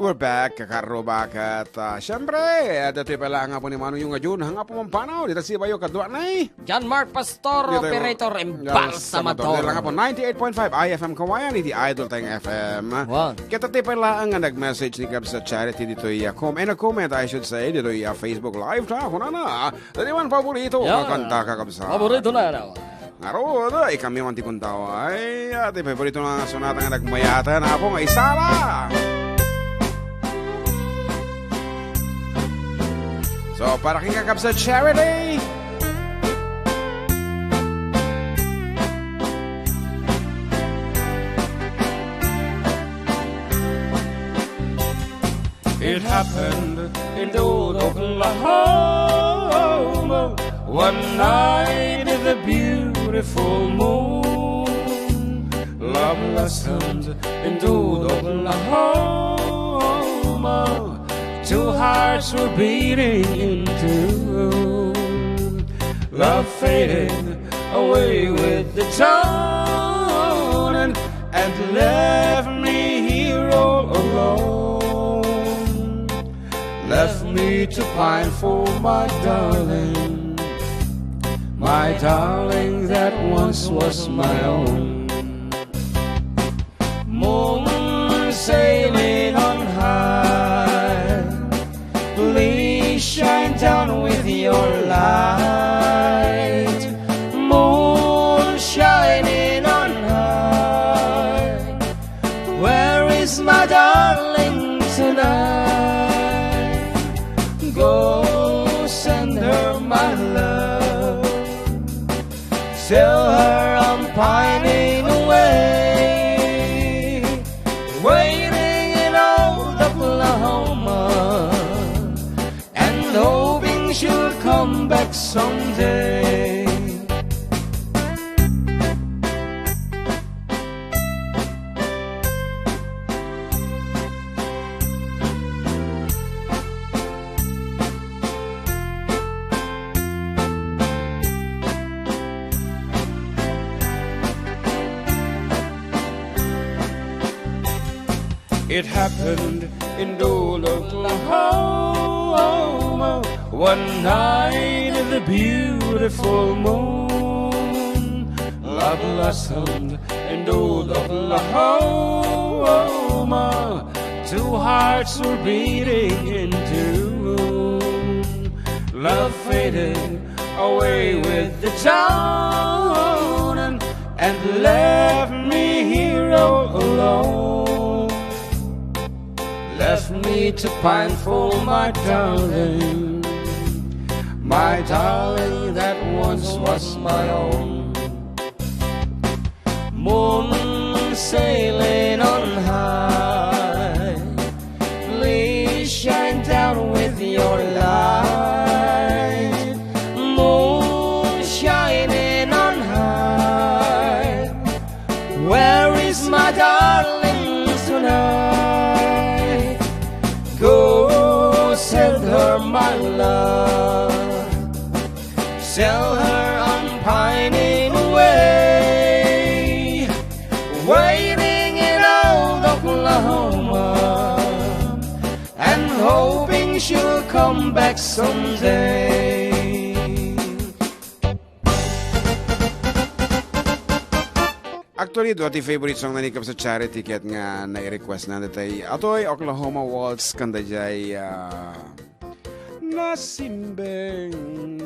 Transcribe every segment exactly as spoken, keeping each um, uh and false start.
We're back, kakarrubak, at, ah, siyempre, at ito'y pala nga po ni Manong Yung Ajun, hanga po mampanaw, dita si Bayo Kaduanay. John Mark Pastor, Dito yung operator, Dal embalsamador. Samador. Dito lang po, ninety-eight point five I F M Kawayan, iti Idol Tayong F M. Wow. Kita ti pala nga nag-message ni Kabsa Charity dito iya com-, and a comment, I should say, dito iya Facebook Live, ta, kunana, dati man paborito, Yan. Kakanta ka, Kabsa. Paborito na, ano? Ngarud, ikami man ti kundaw. Ay, ati, paborito na nga sonata nga nagmayatan, apo nga isara. So, para kay Kakabsa Charity. It happened in the old Oklahoma one night in the beautiful moon. Love blossomed in the old Oklahoma. Two hearts were beating in tune. Love faded away with the dawn and, and left me here all alone. Left me to pine for my darling, my darling that once was my own. Moon sailing on high, please shine down with your light. Moon shining on high, where is my darling tonight? Go send her my love. Tell her I'm pining away, waiting in old Oklahoma, and hoping she'll come back someday. It happened in Dole, Oklahoma, one night in the beautiful moon. Love blossomed in Dole, Oklahoma. Two hearts were beating in tune. Love faded away with the town and, and left me here all alone. Left me to pine for my darling, my darling that once was my own. Moon sailing on high, please shine down with your light. Moon shining on high, where is my darling tonight? Go send her my love. Tell her I'm pining away, waiting in old Oklahoma, and hoping she'll come back someday. Actually, dua ti favorite song na ni Kabsa Charity ket nga nai-request na natay Atoy Oklahoma Waltz kanda jay, ah, Nasimbeng,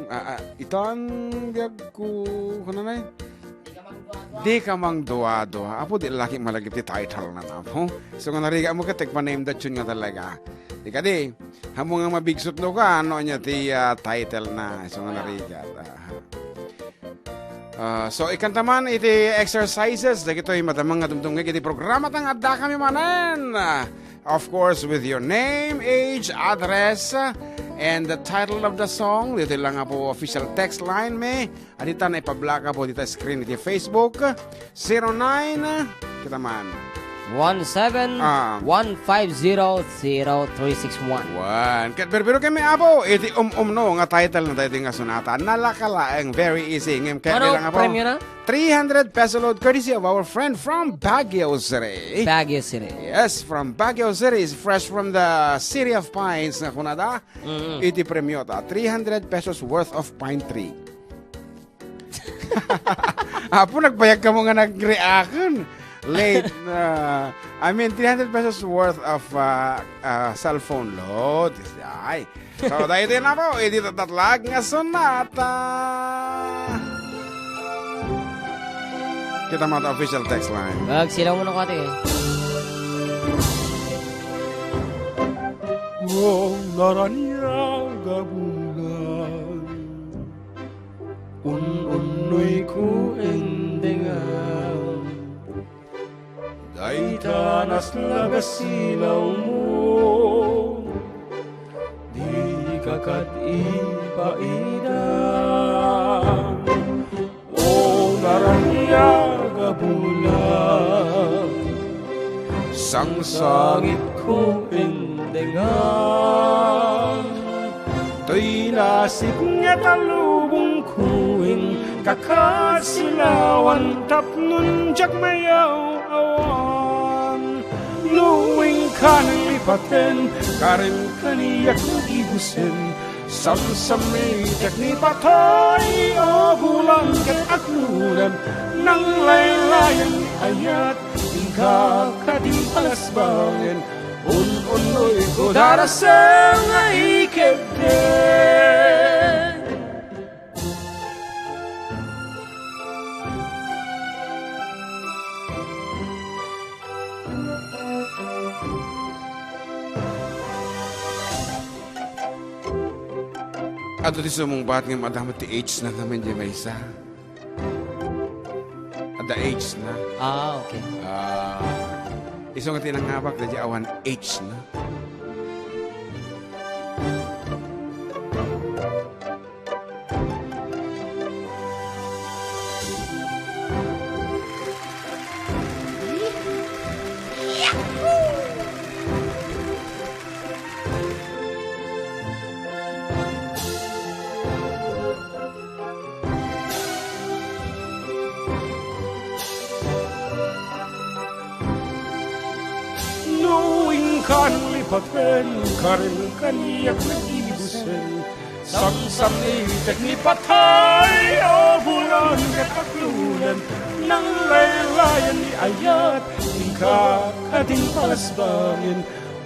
ah, ah, itan biag ko, kunanay? Di ka mang dua-dua. Apo, di laki malagip ti title na, apo. So, nga narigat mo ka, take pa name that tune nga talaga. Di ka di, hamo nga mabigsot no ka, ano niya ti, ah, title na. So, nga narigat. Ah. Ah, so, ikanta man iti exercises, dagitoy madamang nga dumdumngeg iti programa ta nga adda kami manen. Ah, of course, with your name, age, address, ah, and the title of the song. Dito lang nga po official text line me. Adita na ipablaka po dita screen iti Facebook. Zero nine, ah, kita man. One seven, Ah. one five zero, zero three six one. Wan. Ket birbiro kami, Apo, iti um-umno nga title na daytoy nga sonata. Nalaka laeng, very easy. Ngem kaya Ano bilang, Apo? premyo na? Three hundred peso load courtesy of our friend from Baguio City. Baguio City. Yes, from Baguio City. Is fresh from the City of Pines nga kunada. Mm. Iti premyo ta, three hundred pesos worth of pine tree. Apo, nagbayag kamo nga nag-react. Late na. I mean, three hundred pesos worth of, ah, ah, cellphone load. Ay. So, dahil din na po, iti tatatlag nga sonata. Kita mo ito, official text line. Magsilaw mo na, kuwate, eh. O naraniag a bulan, un-unnoyko indengam. Dayta naslagas silawmo, dika kad ipaida. O naraniag a bulan, sangsangitko indengam. Toy nasipnget a lubongko, inkakasilawan tapno diak mayaw-awan. No inkan lipaten, karen kaniak magibusen, samsamitek ni patay a bulan ket agludem, nanglaylayan ni ayat, inka kadi palasbangen, un-unnoyko darasem nga ikebden. Adu ti sumungbat ngem adda met ti H na ngamin di maysa. Adda H na. Ah, okay. Ah, isu nga ti nangabak, daydi awan H na. No inkan lipaten, karen kaniak magibusen, samsamitek ni patay a bulan ket agludem, nanglaylayan ni ayat, inka kadin palasbangen,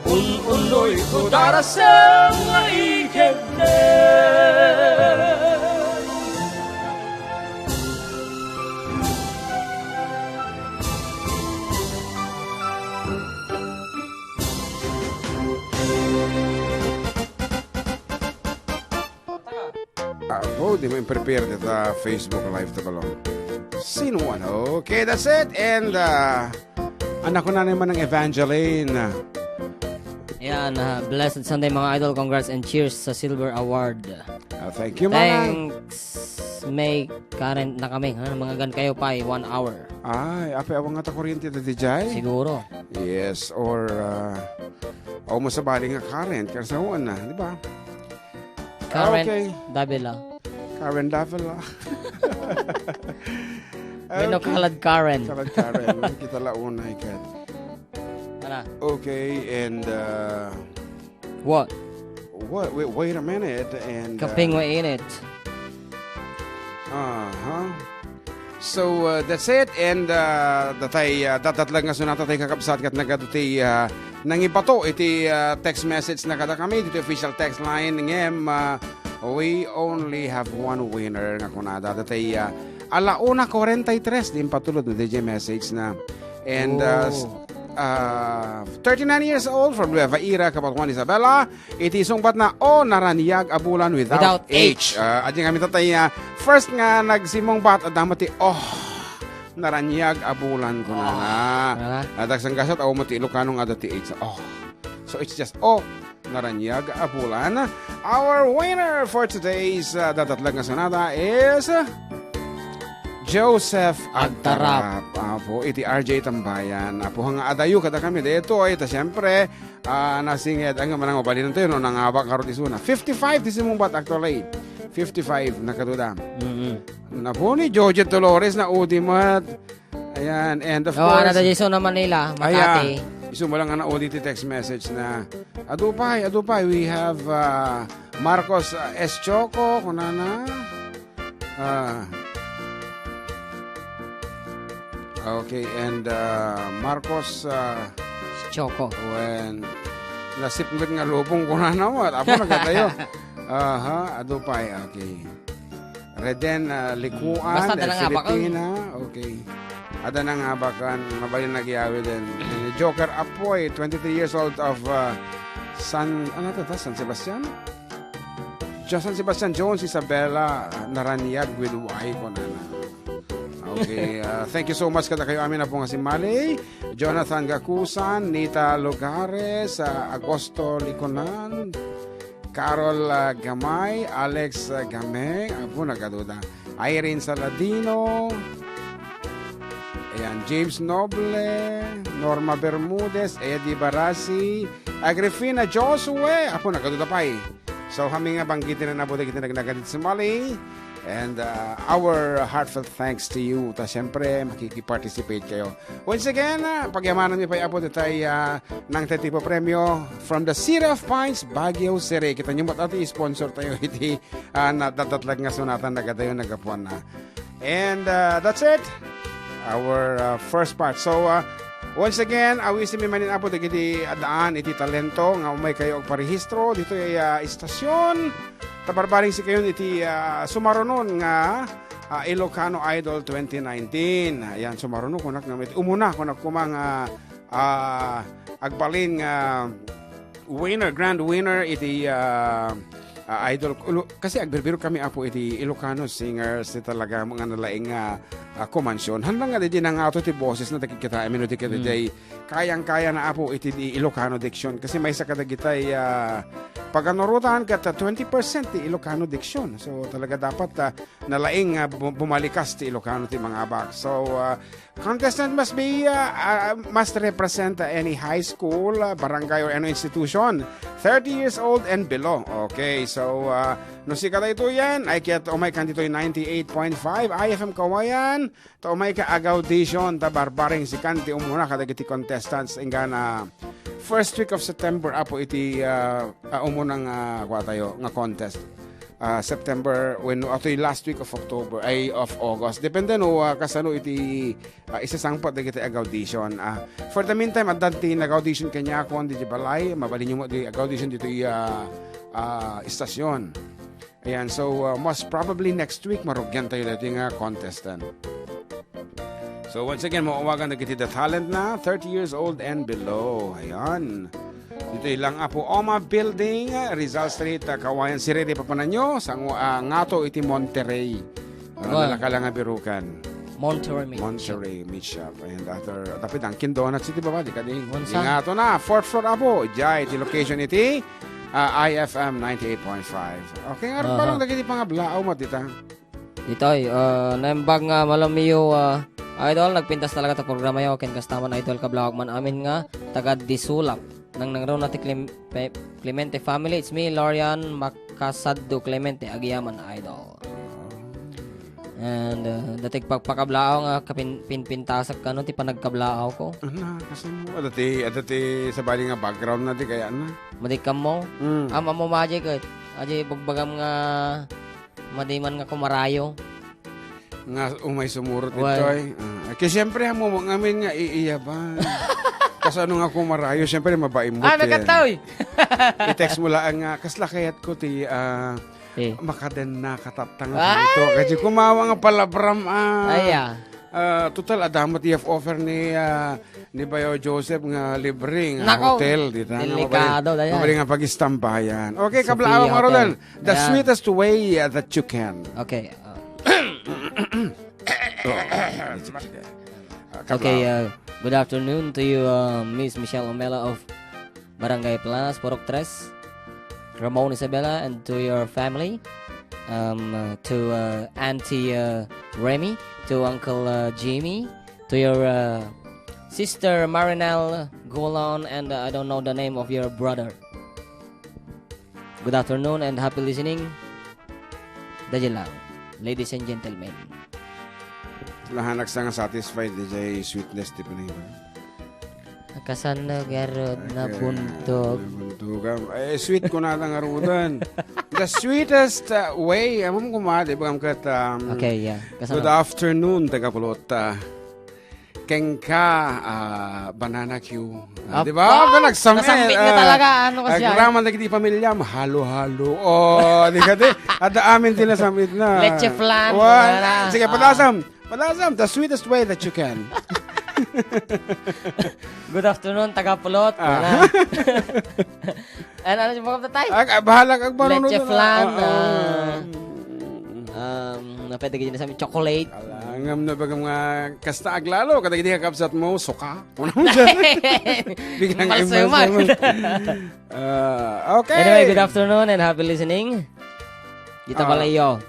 un-unnoyko darasem nga ikebden. Ako, di mo prepare dita Facebook Live to balon. Sino ano? Okay, that's it. And, uh, anak ko na naman ng Evangeline. Yan, ah, blessed Sunday, mga idol. Congrats and cheers sa Silver Award. Ah, thank you, manang. Thanks, May current na kami, ha? Mga gan kayo pa, eh, one hour. Ay, apay, awang nga ta kuryente ta, D J? Siguro. Yes, or, ah, awan mo sabali nga current, kaya sa na, di ba? Current Okay. Davila. Karen Davila. May no Okay. Kalad Karen. Kalad Karen. Kita la una, ikan. Ala. Okay, and, uh, What? What? Wait, wait a minute, and, uh, Kaping wa init. Uh-huh. So, uh, that's it, and, uh, datay, uh, datdatlag nga sonata tay kakabsat ket nagadu ti, uh, nangibato iti, uh, text message na kadakami, ditoy official text line, ngem, uh, we only have one winner nga kunada. Datay, uh, ala una kuarenta y tres, di impatulod na D J message na. And, uh, Oh. s-, uh, thirty-nine years old from Nueva Ecija, Cabatuan, Isabela. Iti sungbat na, "O naraniag a bulan" without Without H. H. Ah, adi nga mitay, ah, first nga nagsimungbat, adda met ti, "O naraniag a bulan," kunana. Ah. Adda sang gasat, awan met ti Ilocano nga adda ti H. O. So, it's just, "O naraniag a bulan." Our winner for today's, ah, datdatlag nga sonata is, ah, Joseph Agtarap. Agtarap. Apo, iti R J Tambayan. Apo, nga adayo kadakami daytoy, ta siyempre, ah, nasinged, ang manang mabalin tayo, no, nangabak karot isuna. Fifty-five, ti simungbat, actually. Fifty-five, nakaduda. Mm-mm. Napo ni Jojet Dolores na udimat. Ayan, and of Oh, course, ano da Jason na Manila, Ayan. Makati. Isu mo lang nga naudi ti text message na, "Adupay, adupay, we have, ah, Marcos, ah, S. Choco," kunana. Ah. Okay, and, ah, Marcos, ah, Choco. When nasipnget nga lubong, kunana mo, at apo nagkatayo. Aha, adupay, okay. Reden, ah, Likuan, Basta eh, dala nga bakang. Filipina, okay. Ada na nga bakan, mabalin nagyawi din. Eh, Joker Apoy, twenty-three years old of, ah, San, ano to, to? San Sebastian? Jo-, San Sebastian Jones, Isabela, ah, Naraniag with Y, kunana. Okay, ah, thank you so much kada kayo amin na po nga si Mali, Jonathan Gakusan, Nita Lugares, ah, Agosto Liconan, Carol, ah, Gamay, Alex, ah, Gameng, apo nagaduda. Irene Saladino, ayan, James Noble, Norma Bermudez, Eddie Barasi, Agrifina Josue, apo nagaduda pay. So, kami nga banggitin na nabo dagiti nagnagan iti sumali. And, uh, our heartfelt thanks to you. Ta, siyempre, makiki-participate kayo. Once again, ah, pagyamanan mi pay, Apo, detay, ah, nang te tipo premio from the City of Pines, Baguio City. Kita nyo, mat-, ati sponsor tayo iti, ah, nadadatlag nga sunatan, nagadayo, nagapuan na. And, ah, that's it. Our, ah, first part. So, ah, once again, awisi mi manin, Apo, dagiti adaan iti talento nga umay kayo agparehistro dito ay, ah, istasyon. Tabarbaring si kayon iti, ah, sumarunon nga, ah, Ilocano Idol twenty nineteen. Ayan, sumaruno kunak nga met-, umuna kunak kuma nga, ah, agbalin nga winner, grand winner iti, ah, ah, Idol. Ulo-, kasi agbirbiro kami, Apo, iti Ilocano singers, ti talaga nga nalaing nga, ah, kumansion. Handa nga di nangato ti boses na dagiti kita, amino di kita Mm. day kayang-kaya na, Apo, iti di Ilocano diction. Kasi maysa kadagitay, ah, paganurotan ket, ah, twenty percent ti Ilocano diction. So, talaga dapat, ah, nalaing nga bu-, bumalikas ti Ilocano ti mangabak. So, ah, contestant must be, ah, ah, must represent, ah, any high school, ah, barangay, or any institution, thirty years old and below. Okay, so, ah, no sika daytoy yan, ay ket umay kan ditoy ninety-eight point five I F M Kawayan, ta umay ka ag-audition, ta barbareng sikan ti umuna kadagiti contestants, inggana first week of September, Apo, iti, ah, ah, umunang, ah, kua tayo, nga contest. Ah, September, wenno atoy last week of October, ay, of August. Depende no, ah, kasano iti, ah, isasangpet dagiti ag-audition. Ah, for the meantime, addan ti nag-audition kaniakon ditoy balay, mabalin nyo mo di ag-audition ditoy, ah, ah, istasyon. Ayan, so, uh, most probably next week, marugyan tayo dati nga contestant. So, once again, mawawagan na kiti the talent na thirty years old and below. Ayan. Dito ilang Apo Oma Building, uh, Rizal Street, uh, Kawayan, siriri papananyo, sa, uh, ngato iti Monterrey. Uh, Wow. Nalaka lang nga birukan. Monterrey Meat Shop. Monterrey Meat Shop. And other, tapi Dunkin' Donuts iti baba, di ka di. Onsa? Ingato na, fourth floor, Apo. Jay, iti location iti, uh, I F M ninety-eight point five. Okay, nga Aha. Balong dagiti pangablaaw mo, tita. Itoy, uh, naimbag nga malamiyo, uh, Idol, nagpintas talaga ta programa yo. Ken kastaman, Idol, kablaaw man amin nga taga Disulak. Nang nangruna ti Clem-, Pe-, Clemente family, it's me, Lorian Macasaddo Clemente, agiyaman, Idol. And, uh, dati pagpakablaaw nga kapin-, pinpintasak kano ti panagkablaaw ko. Ano, kasi mo, adati, adati sabali nga background na di kaya na. Madi kamo? Mm. Ah, Mamo Magic, eh. Adi, bagbagam nga madi man nga kumarayo. Nga umay sumurot Why? Itoy. Ah, kaya siyempre, amo mo ngamin nga iiyaban. Kasano nga kumarayo, siyempre, mabaimot Ah, yan. Nakataoy! I-text mo lang nga, kasla kayat ko ti, ah, Eh. Makaden na katattanga Ay! Dito. Kasi kumawa nga palabram, ah. Ay, ah. Ah, total, adamot i-offer ni, ah, ni Bayo Joseph nga libre nga Nako! Hotel, di ta nga Delikado mabali-, na yan. Mabali nga pagistambayan. Okay, Sophia kablaaw nga Hotel. Rodel. The Ayan. Sweetest way, uh, that you can. Okay, uh, Oh, it's okay. Uh, Okay, kablaaw. Uh, good afternoon to you, uh, Miss Michelle Omela of Barangay Planas, Purok Tres, Ramon Isabela, and to your family. um, uh, to, uh, Auntie, uh, Remy, to Uncle, uh, Jimmy, to your, uh, sister Marinelle Golan, and, uh, I don't know the name of your brother. Good afternoon and happy listening. Daydi lang, ladies and gentlemen. Lahanak sa nga satisfied, di jay sweetness ti panayam. Kasan na garud na buntog? Nabuntog. Eh, sweet ko na nga rudan. The sweetest, uh, way, amom kuma, di ba, kam kat, um, Okay, yeah. Kasan good na? Afternoon, taga Pulot, uh, Kengka, ah, banana cue. Ah, Apa? Di ba? Ba, nagsam-, Nasamit na ah, talaga, ano kasi ah, yan? Agraman dagiti pamilya, mahalo-halo. Oh, di ka di. Adda amin din nasamit na. Leche flan, Wa-, wala. Sige, Ah. padasam. Padasam, the sweetest way that you can. Good afternoon, taga Pulot. Ah. Wala. Ano, ano yung mga tatay? Ag-, ah, bahala ka, agbaruno Leche na. Flan, Ah, ah. ah, um, na pwede ka dyan sa amin, chocolate. Ala, ngam na baga mga kasta aglalo, kada hindi kakabsat mo, suka. Ano mo dyan? Biglang Malsuman. Malsuman. Ah, okay. Anyway, good afternoon and happy listening. Dita Ah. pala iyo.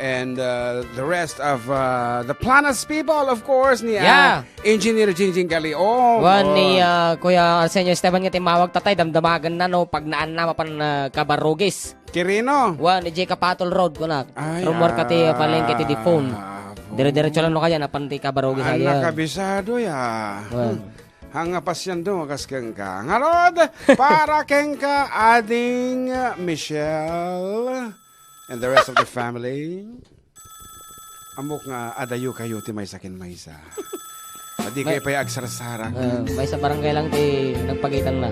And, uh, the rest of, uh, the Planas people, of course, ni, uh, Yeah. Engineer Jingjing Galiong. Wan ni, Oh. uh, Kuya Arsenio Esteban nga timawag tatay, damdamagan na, no, pag naan na, mapan, uh, Kabarugis. Kirino? Wan ni J. Capatol Road, kunak. Ay, Rumor ka ti, uh, ah, palengke ti defunct. Dire-diretso lang, no, kaya, napan ti Kabarugis, Anak ayan. Kabisado, ya. Wan. Hmm. Hanga pasyando, kas kengka. Ngarud, para kengka, ading Michelle and the rest of the family. Amok nga adayo kayo ti maysa ken maysa. Adi kayo May-, pay agsarsarang. Ah, maysa barangay lang ti nagpagitan na.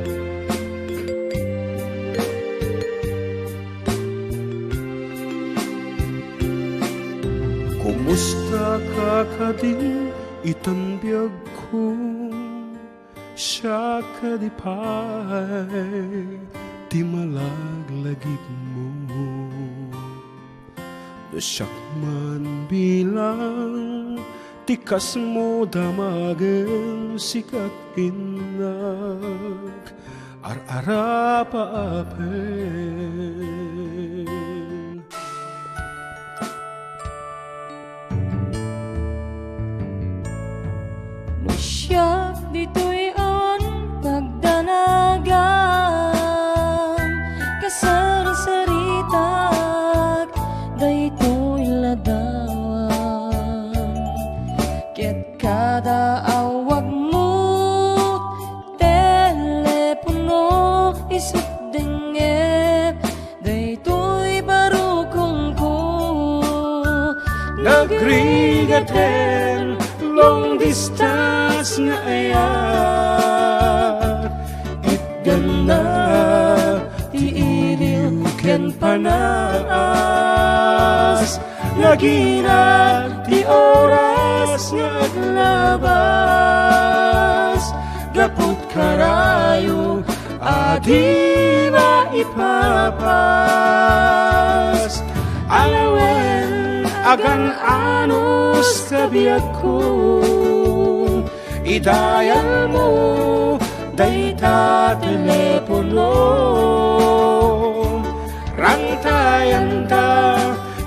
Kumusta ka kadi itan biagko? Siak kadi pay ti malaglagipmo. No siak man bilang ti kasmo damagen sika ti innak, ar-arapaapen. No siak ditoy awan pagdanagan, kasarsaritak daytoy ladawan. Ket kada awagmo, telepono, isut dengngem, daytoy barukongko. Nagrigat ken long distance nga ayat. Itganna ti iliw ken panaas. Naginat ti oras nga aglabas. Gaput karayo a di maipapas. Alawen agan-anos ta biagko, idayalmo dayta telepono. Rantayanta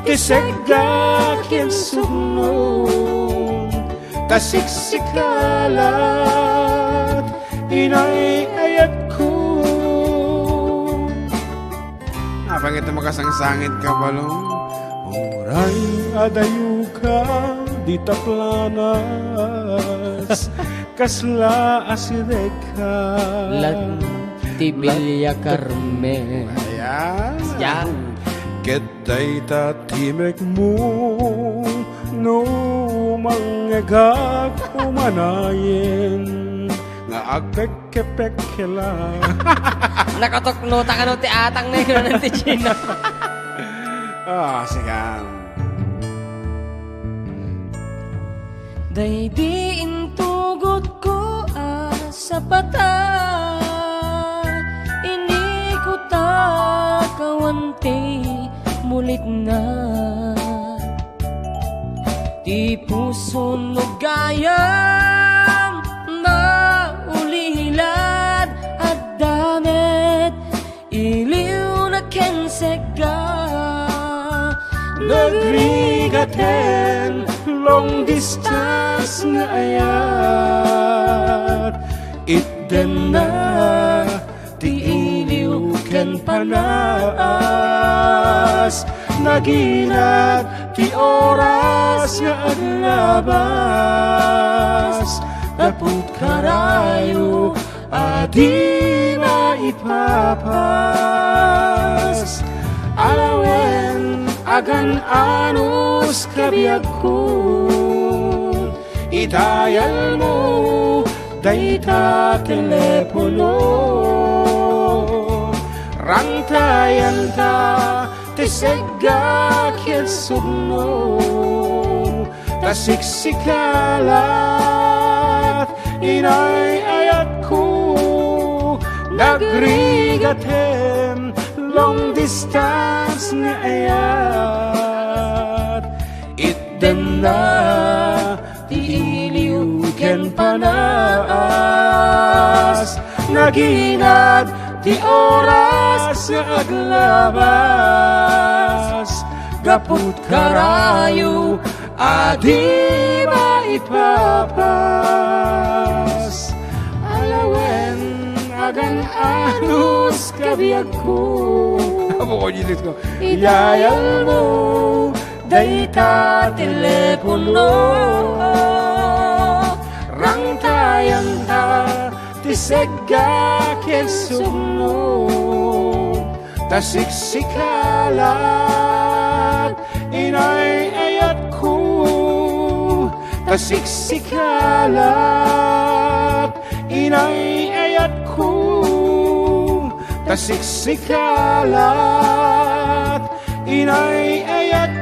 ti segga ken sugno. Ta siksikalat, inay ayatko. Apay nga iti makasangsangit ka, Balong? Uray adayo ka, dita Planas, kasla asideg ka. Lat-, ti Villa Carmen. Ayan. Yan. Ket dayta timekmo, no mangngegak umanayen nga agpekkepekkela. Nakatuknota kano ti atang na yun, Ate Gina. Ah, sigan. Daydi intugotko a sapata, inikutak awan ti mulitna. Ti puson no gayam, maulilad, adda met iliwna ken segga. Nagrigaten long distance nga ayat. Itdenna ti iliw ken panaas. Naginat ti oras nga aglabas. Daput karayo a di maipapas. Alawen agan-anos kabiagko, idayalmo dayta telepono. Rangtayanta ti segga ken sugno, ta siksika lat inay-ayatko. Nagrigaten long distance nga ayat. Itdenna ti iliw ken panaas. Naginat ti oras nga aglabas. Gaput karayo a di maipapas. Alawen agan-anos kabiagko. Apo ko, Jesus ko. Idayalmo dayta telepono. Rangtayanta ti segga ken sugno. Ta siksika lat inay-ayatko. Ta siksika lat inay-ayatko. Ta siksika lat inay-ayatko.